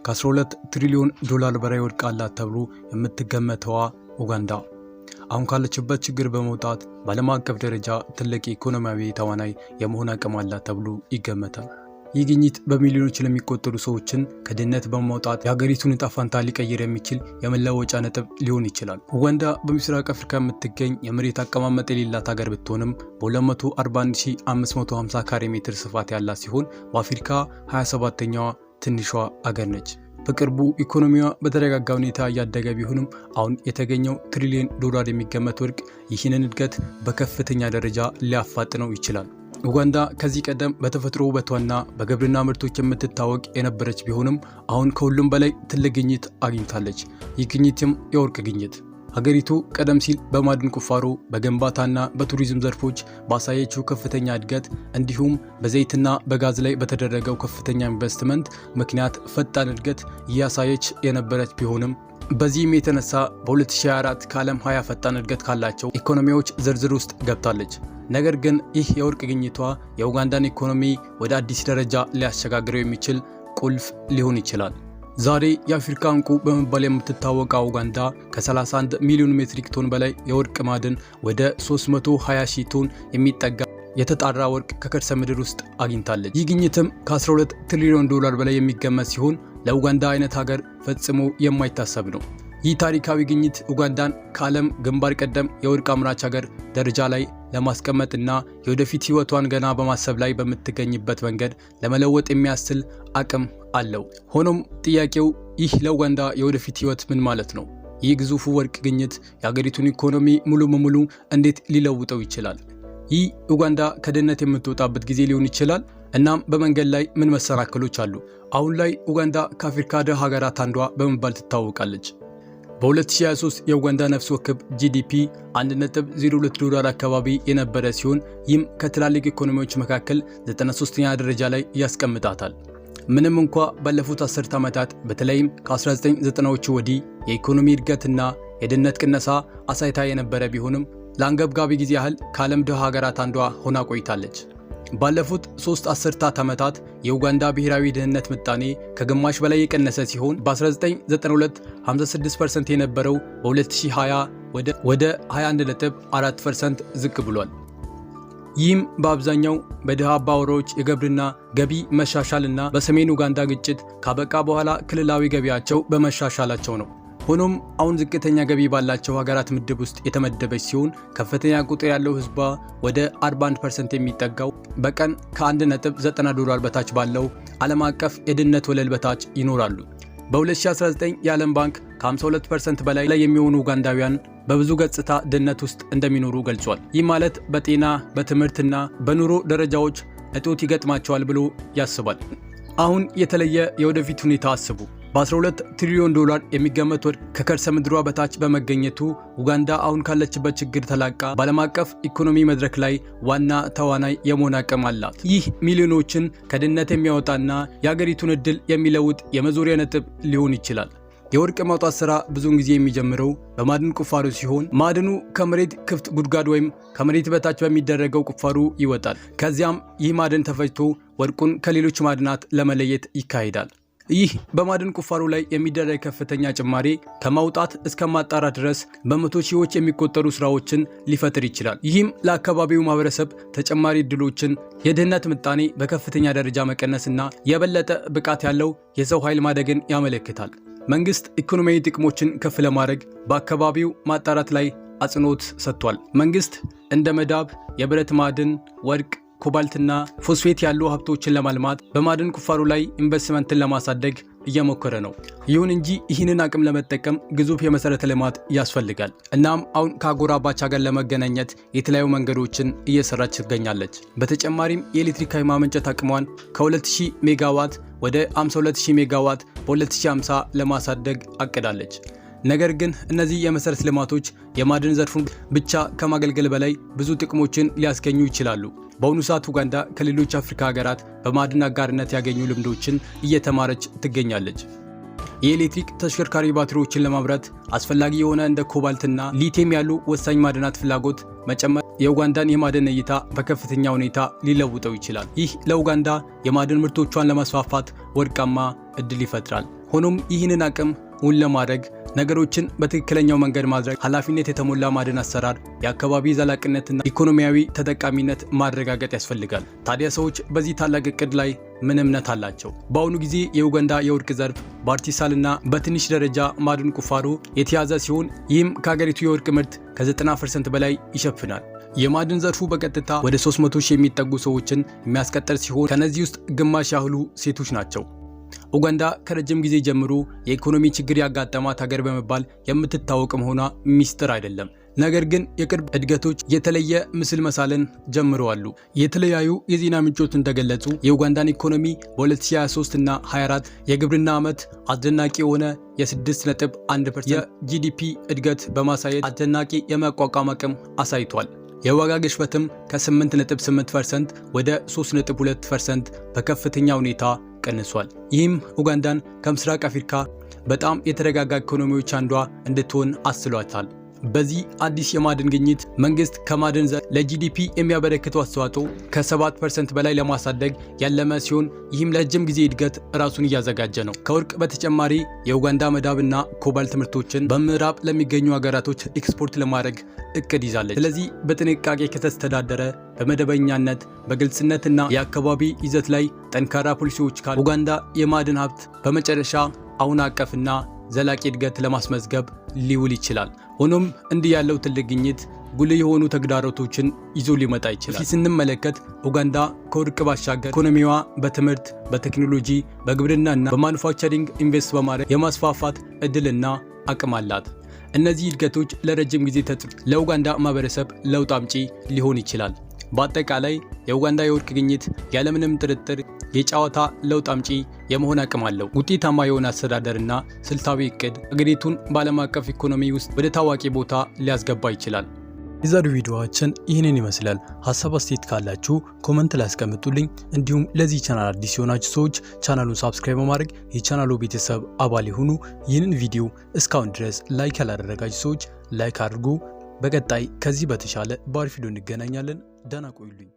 ከ12 ትሪሊዮን ዶላር በላይ ወርቅ አላት ተብሎ የምትገመተዋ ኡጋንዳ አሁን ካለችበት ችግር በመውጣት በዓለም አቀፍ ደረጃ ትልቅ ኢኮኖሚያዊ ተዋናይ የመሆን አቅም አላት ተብሎ ይገመታል። ይህ ግኝት በሚሊዮኖች ለሚቆጠሩ ሰዎችን ከድህነት በማውጣት የሀገሪቱን ዕጣ ፈንታ ሊቀይር የሚችል የመለወጫ ነጥብ ሊሆን ይችላል። ኡጋንዳ በምስራቅ አፍሪካ የምትገኝ የመሬት አቀማመጥ የሌላት ሀገር ብትሆንም በ241550 ካሬ ሜትር ስፋት ያላት ሲሆን በአፍሪካ 27ኛዋ ትንሿ አገር ነች። በቅርቡ ኢኮኖሚዋ በተረጋጋ ሁኔታ እያደገ ቢሆንም አሁን የተገኘው ትሪሊዮን ዶላር የሚገመት ወርቅ ይህንን እድገት በከፍተኛ ደረጃ ሊያፋጥነው ይችላል። ኡጋንዳ ከዚህ ቀደም በተፈጥሮ ውበቷና በግብርና ምርቶች የምትታወቅ የነበረች ቢሆንም አሁን ከሁሉም በላይ ትልቅ ግኝት አግኝታለች። ይህ ግኝትም የወርቅ ግኝት። ሀገሪቱ ቀደም ሲል በማዕድን ቁፋሮ፣ በግንባታና በቱሪዝም ዘርፎች ባሳየችው ከፍተኛ እድገት እንዲሁም በዘይትና በጋዝ ላይ በተደረገው ከፍተኛ ኢንቨስትመንት ምክንያት ፈጣን እድገት እያሳየች የነበረች ቢሆንም በዚህም የተነሳ በ2024 ከዓለም 20 ፈጣን እድገት ካላቸው ኢኮኖሚዎች ዝርዝር ውስጥ ገብታለች። ነገር ግን ይህ የወርቅ ግኝቷ የኡጋንዳን ኢኮኖሚ ወደ አዲስ ደረጃ ሊያሸጋግረው የሚችል ቁልፍ ሊሆን ይችላል። ዛሬ የአፍሪካ እንቁ በመባል የምትታወቀው ኡጋንዳ ከ31 ሚሊዮን ሜትሪክ ቶን በላይ የወርቅ ማዕድን ወደ 320 ሺህ ቶን የሚጠጋ የተጣራ ወርቅ ከከርሰ ምድር ውስጥ አግኝታለች። ይህ ግኝትም ከ12 ትሪሊዮን ዶላር በላይ የሚገመት ሲሆን ለኡጋንዳ አይነት ሀገር ፈጽሞ የማይታሰብ ነው። ይህ ታሪካዊ ግኝት ኡጋንዳን ከዓለም ግንባር ቀደም የወርቅ አምራች ሀገር ደረጃ ላይ ለማስቀመጥ እና የወደፊት ሕይወቷን ገና በማሰብ ላይ በምትገኝበት መንገድ ለመለወጥ የሚያስችል አቅም አለው። ሆኖም ጥያቄው ይህ ለኡጋንዳ የወደፊት ሕይወት ምን ማለት ነው? ይህ ግዙፉ ወርቅ ግኝት የሀገሪቱን ኢኮኖሚ ሙሉ በሙሉ እንዴት ሊለውጠው ይችላል? ይህ ኡጋንዳ ከድህነት የምትወጣበት ጊዜ ሊሆን ይችላል። እናም በመንገድ ላይ ምን መሰናክሎች አሉ? አሁን ላይ ኡጋንዳ ከአፍሪካ ድሃ ሀገራት አንዷ በመባል ትታወቃለች። በ2023 የኡጋንዳ ነፍስ ወከፍ GDP 1.02 ዶላር አካባቢ የነበረ ሲሆን ይህም ከትላልቅ ኢኮኖሚዎች መካከል 93ኛ ደረጃ ላይ ያስቀምጣታል። ምንም እንኳ ባለፉት አስርት ዓመታት በተለይም ከ1990ዎቹ ወዲህ የኢኮኖሚ እድገትና የድህነት ቅነሳ አሳይታ የነበረ ቢሆንም ለአንገብጋቢ ጊዜ ያህል ከዓለም ድሃ ሀገራት አንዷ ሆና ቆይታለች። ባለፉት 3 አስርታት ዓመታት የኡጋንዳ ብሔራዊ ድህነት ምጣኔ ከግማሽ በላይ የቀነሰ ሲሆን በ1992 56% የነበረው በ2020 ወደ 21.4% ዝቅ ብሏል። ይህም በአብዛኛው በድሃ አባወራዎች የግብርና ገቢ መሻሻልና በሰሜን ኡጋንዳ ግጭት ካበቃ በኋላ ክልላዊ ገቢያቸው በመሻሻላቸው ነው። ሆኖም አሁን ዝቅተኛ ገቢ ባላቸው ሀገራት ምድብ ውስጥ የተመደበች ሲሆን ከፍተኛ ቁጥር ያለው ሕዝቧ ወደ 41% የሚጠጋው በቀን ከ1.90 ዶላር በታች ባለው ዓለም አቀፍ የድህነት ወለል በታች ይኖራሉ። በ2019 የዓለም ባንክ ከ52% በላይ የሚሆኑ ኡጋንዳውያን በብዙ ገጽታ ድህነት ውስጥ እንደሚኖሩ ገልጿል። ይህ ማለት በጤና፣ በትምህርትና በኑሮ ደረጃዎች እጦት ይገጥማቸዋል ብሎ ያስባል። አሁን የተለየ የወደፊት ሁኔታ አስቡ። በ12 ትሪሊዮን ዶላር የሚገመት ወርቅ ከከርሰ ምድሯ በታች በመገኘቱ ኡጋንዳ አሁን ካለችበት ችግር ተላቃ በዓለም አቀፍ ኢኮኖሚ መድረክ ላይ ዋና ተዋናይ የመሆን አቅም አላት። ይህ ሚሊዮኖችን ከድህነት የሚያወጣና የአገሪቱን ዕድል የሚለውጥ የመዞሪያ ነጥብ ሊሆን ይችላል። የወርቅ ማውጣት ስራ ብዙውን ጊዜ የሚጀምረው በማዕድን ቁፋሮ ሲሆን ማዕድኑ ከመሬት ክፍት ጉድጓድ ወይም ከመሬት በታች በሚደረገው ቁፋሮ ይወጣል። ከዚያም ይህ ማዕድን ተፈጭቶ ወርቁን ከሌሎች ማዕድናት ለመለየት ይካሄዳል። ይህ በማዕድን ቁፋሮ ላይ የሚደረግ ከፍተኛ ጭማሪ ከማውጣት እስከ ማጣራት ድረስ በመቶ ሺዎች የሚቆጠሩ ስራዎችን ሊፈጥር ይችላል። ይህም ለአካባቢው ማህበረሰብ ተጨማሪ እድሎችን፣ የድህነት ምጣኔ በከፍተኛ ደረጃ መቀነስና የበለጠ ብቃት ያለው የሰው ኃይል ማደግን ያመለክታል። መንግስት ኢኮኖሚያዊ ጥቅሞችን ከፍ ለማድረግ በአካባቢው ማጣራት ላይ አጽንኦት ሰጥቷል። መንግስት እንደ መዳብ፣ የብረት ማዕድን፣ ወርቅ፣ ኮባልትና ፎስፌት ያሉ ሀብቶችን ለማልማት በማዕድን ቁፋሮ ላይ ኢንቨስትመንትን ለማሳደግ እየሞከረ ነው። ይሁን እንጂ ይህንን አቅም ለመጠቀም ግዙፍ የመሰረተ ልማት ያስፈልጋል። እናም አሁን ከአጎራባች ሀገር ለመገናኘት የተለያዩ መንገዶችን እየሰራች ትገኛለች። በተጨማሪም የኤሌክትሪክ ኃይል ማመንጨት አቅሟን ከ2000 ሜጋዋት ወደ 52000 ሜጋዋት በ2050 ለማሳደግ አቅዳለች። ነገር ግን እነዚህ የመሰረተ ልማቶች የማዕድን ዘርፉን ብቻ ከማገልገል በላይ ብዙ ጥቅሞችን ሊያስገኙ ይችላሉ። በአሁኑ ሰዓት ኡጋንዳ ከሌሎች አፍሪካ ሀገራት በማዕድን አጋርነት ያገኙ ልምዶችን እየተማረች ትገኛለች። የኤሌክትሪክ ተሽከርካሪ ባትሪዎችን ለማምረት አስፈላጊ የሆነ እንደ ኮባልትና ሊቲየም ያሉ ወሳኝ ማዕድናት ፍላጎት መጨመር የኡጋንዳን የማዕድን እይታ በከፍተኛ ሁኔታ ሊለውጠው ይችላል። ይህ ለኡጋንዳ የማዕድን ምርቶቿን ለማስፋፋት ወርቃማ እድል ይፈጥራል። ሆኖም ይህንን አቅም እውን ለማድረግ ነገሮችን በትክክለኛው መንገድ ማድረግ፣ ኃላፊነት የተሞላ ማዕድን አሰራር፣ የአካባቢ ዘላቂነትና ኢኮኖሚያዊ ተጠቃሚነት ማረጋገጥ ያስፈልጋል። ታዲያ ሰዎች በዚህ ታላቅ እቅድ ላይ ምን እምነት አላቸው? በአሁኑ ጊዜ የኡጋንዳ የወርቅ ዘርፍ በአርቲሳልና በትንሽ ደረጃ ማዕድን ቁፋሮ የተያዘ ሲሆን ይህም ከሀገሪቱ የወርቅ ምርት ከ90% በላይ ይሸፍናል። የማዕድን ዘርፉ በቀጥታ ወደ 300 ሺህ የሚጠጉ ሰዎችን የሚያስቀጥር ሲሆን ከነዚህ ውስጥ ግማሽ ያህሉ ሴቶች ናቸው። ኡጋንዳ ከረጅም ጊዜ ጀምሮ የኢኮኖሚ ችግር ያጋጠማት ሀገር በመባል የምትታወቅ መሆኗ ሚስጥር አይደለም። ነገር ግን የቅርብ እድገቶች የተለየ ምስል መሳልን ጀምረዋል። የተለያዩ የዜና ምንጮች እንደገለጹ የኡጋንዳን ኢኮኖሚ በ2023 እና 24 የግብርና ዓመት አስደናቂ የሆነ የ6.1% የ GDP እድገት በማሳየት አስደናቂ የመቋቋም አቅም አሳይቷል። የዋጋ ግሽበትም ከ8.8% ወደ 3.2% በከፍተኛ ሁኔታ ቀንሷል። ይህም ኡጋንዳን ከምስራቅ አፍሪካ በጣም የተረጋጋ ኢኮኖሚዎች አንዷ እንድትሆን አስችሏታል። በዚህ አዲስ የማዕድን ግኝት መንግስት ከማዕድን ዘርፍ ለ GDP የሚያበረክተው አስተዋጽኦ ከ7% በላይ ለማሳደግ ያለመ ሲሆን ይህም ለረጅም ጊዜ እድገት ራሱን እያዘጋጀ ነው። ከወርቅ በተጨማሪ የኡጋንዳ መዳብና ኮባልት ምርቶችን በምዕራብ ለሚገኙ ሀገራቶች ኤክስፖርት ለማድረግ እቅድ ይዛለች። ስለዚህ በጥንቃቄ ከተስተዳደረ፣ በመደበኛነት፣ በግልጽነትና የአካባቢ ይዘት ላይ ጠንካራ ፖሊሲዎች ካሉ ኡጋንዳ የማዕድን ሀብት በመጨረሻ አሁን አቀፍና ዘላቂ እድገት ለማስመዝገብ ሊውል ይችላል። ሆኖም እንዲህ ያለው ትልቅ ግኝት ጉልህ የሆኑ ተግዳሮቶችን ይዞ ሊመጣ ይችላል። ፊት ስንመለከት ኡጋንዳ ከወርቅ ባሻገር ኢኮኖሚዋ በትምህርት፣ በቴክኖሎጂ፣ በግብርናና በማኑፋክቸሪንግ ኢንቨስት በማድረግ የማስፋፋት እድልና አቅም አላት። እነዚህ እድገቶች ለረጅም ጊዜ ለኡጋንዳ ማህበረሰብ ለውጥ አምጪ ሊሆን ይችላል። በአጠቃላይ የኡጋንዳ የወርቅ ግኝት ያለምንም ጥርጥር የጨዋታ ለውጥ አምጪ የመሆን አቅም አለው። ውጤታማ የሆነ አስተዳደርና ስልታዊ እቅድ አገሪቱን በዓለም አቀፍ ኢኮኖሚ ውስጥ ወደ ታዋቂ ቦታ ሊያስገባ ይችላል። የዛሬው ቪዲዮአችን ይህንን ይመስላል። ሀሳብ አስተያየት ካላችሁ comment ላይ አስቀምጡልኝ። እንዲሁም ለዚህ ቻናል አዲስ የሆናችሁ ሰዎች ቻናሉን subscribe በማድረግ የቻናሉ ቤተሰብ አባል ይሁኑ። ይህንን ቪዲዮ እስካሁን ድረስ like ያላደረጋችሁ ሰዎች like አድርጉ። በቀጣይ ከዚህ በተሻለ በአሪፍ ቪዲዮ እንገናኛለን። ደህና ቆዩልኝ።